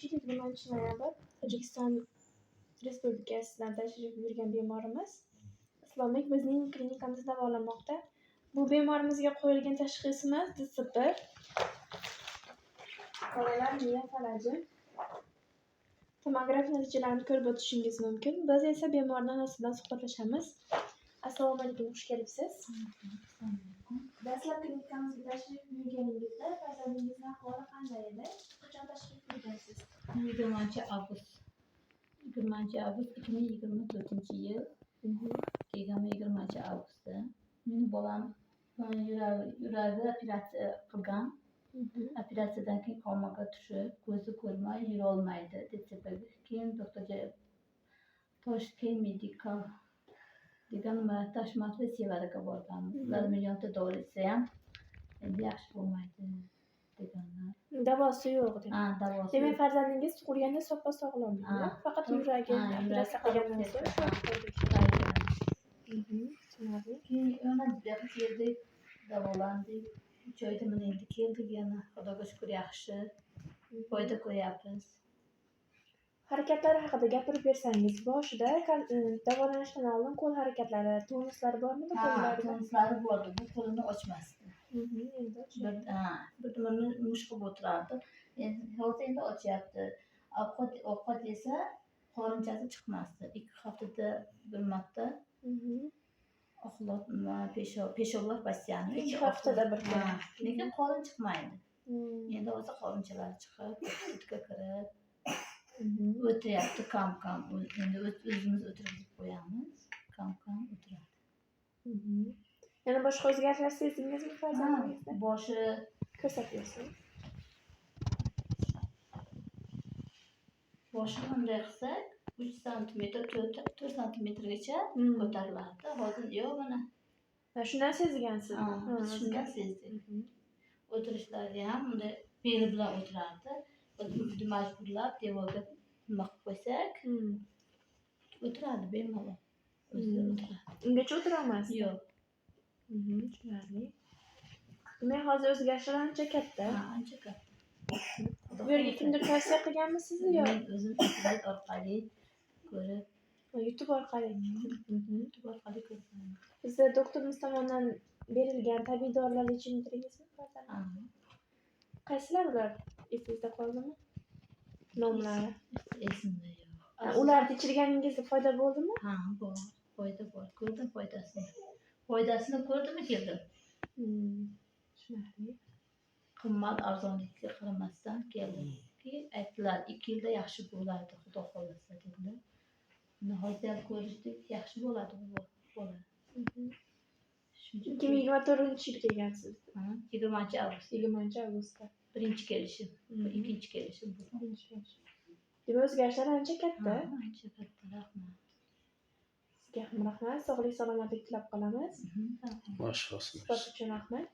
yil 20 noyabr Tojikiston Respublikasidan tashrif buyurgan bemorimiz Islombek bizning klinikamizda davolanmoqda. Bu bemorimizga qo'yilgan tashxisimiz DCP, bolalar miya falaji. Tomografiya natijalarini ko'rib o'tishingiz mumkin. Biz esa bemorning onasi bilan suhbatlashamiz. Assalomu alaykum, xush kelibsiz. Dastlab klinikamizga tashrif buyurganingizda farzandingizni ahvoli qanday edi? Qachon tashrif buyurgansiz? 20 avgust, 20 avgust 2024-yil kelganman. 20 avgustda meni bolam yuragi operatsiya qilgan. Operatsiyadan keyin komaga tushib, ko'zi ko'rmay yurolmaydi DCP. Keyin doktorga Toshkent Medical degan nima Toshmatli Sevaraga borganmiz. Ular millionta dori ichsa ham endi yaxshi bo'lmaydi deganlar. Davosi yo'q deb. Ha, davosi Demak, yo'q. Farzandingiz tug'ilganda soppa sog'lom edi. Ha. Faqat yuragi operatsiya qilgandan so'ng shu ahvolga tushdi. Tushunarli. Keyin yana bu yoqqa keldik, davolandik. 3 oyda mana endi keldik yana. Xudoga shukur, yaxshi. Foyda ko'ryapmiz. Harakatlari haqida gapirib bersangiz, boshida davolanishdan oldin qo'l harakatlari, tonuslari bormidi Ha, qo'llarida? Tonuslari bordi. Bu qo'lini ochmasdi. Endi Bir bir nimani musht qilib o'tirardi. Endi hozir endi ochyapti. Ovqat yesa qorinchasi chiqmasdi. 2 haftada bir marta axlat nima peshoblar постоянно. 2 haftada bir Ha, lekin qorin chiqmaydi. Endi hozir qorinchalari chiqib, sutga kirib o'tiryapti kam kam. Endi o'zimiz o'tirgizib qo'yamiz. Kam kam o'tiradi. Yana boshqa o'zgarishlar sezdingizmi farzandingizda? Boshi Ko'rsatib bersangiz. Boshini bunday qilsak, 3 santimetr, 4 santimetrgacha ko'tarilardi. Hozir yo'q mana. Ha, shundan sezgansiz. Ha, biz shundan sezdik. O'tirishlari ham bunday beli bilan o'tirardi. Biz majburlab devorga nima qilib qo'ysak, o'tiradi bemalol. O'zi o'tiradi. Ungacha o'tirolmasdi. Yo'q. Tushunarli. Demak, hozir o'zgarishlar ancha katta. Ha, ancha katta. Xudo Bu yerga xohlasa. Kimdir tavsiya qilganmi sizni yo? Men o'zim internet orqali ko'rib, YouTube orqali. YouTube orqali ko'rganman. Bizda doktorimiz tomonidan berilgan tabiiy dorilarni ichimdiringizmi farzandingizga? Ha. Qaysilar ular? Esingizda qoldimi? Nomlari. Esimda yo'q. Ha, ularni ichirganingizda foyda bo'ldimi? Ha, bor. Foyda bor. Ko'rdim foydasini. Foydasini ko'rdimmi, keldim. Tushunarli. Qimmat arzonligiga qaramasdan keldim. Ki aytdilar, 2 yilda yaxshi bo'ladi, Xudo xohlasa dedilar. Mana hozir ham ko'rishdik, yaxshi bo'ladi bu bola. Shuning uchun 2024-yil kelgansiz. Ha, 20 avgust. 20 avgustda. Birinchi kelishim. Bu ikkinchi kelishim bu. Birinchi kelish. Demak, o'zgarishlar ancha katta. Ha, ancha katta, rahmat. Sizga ham rahmat. Sog'lik, salomatlik tilab qolamiz. Rahmat. Bosh shifosini Suhbat uchun rahmat.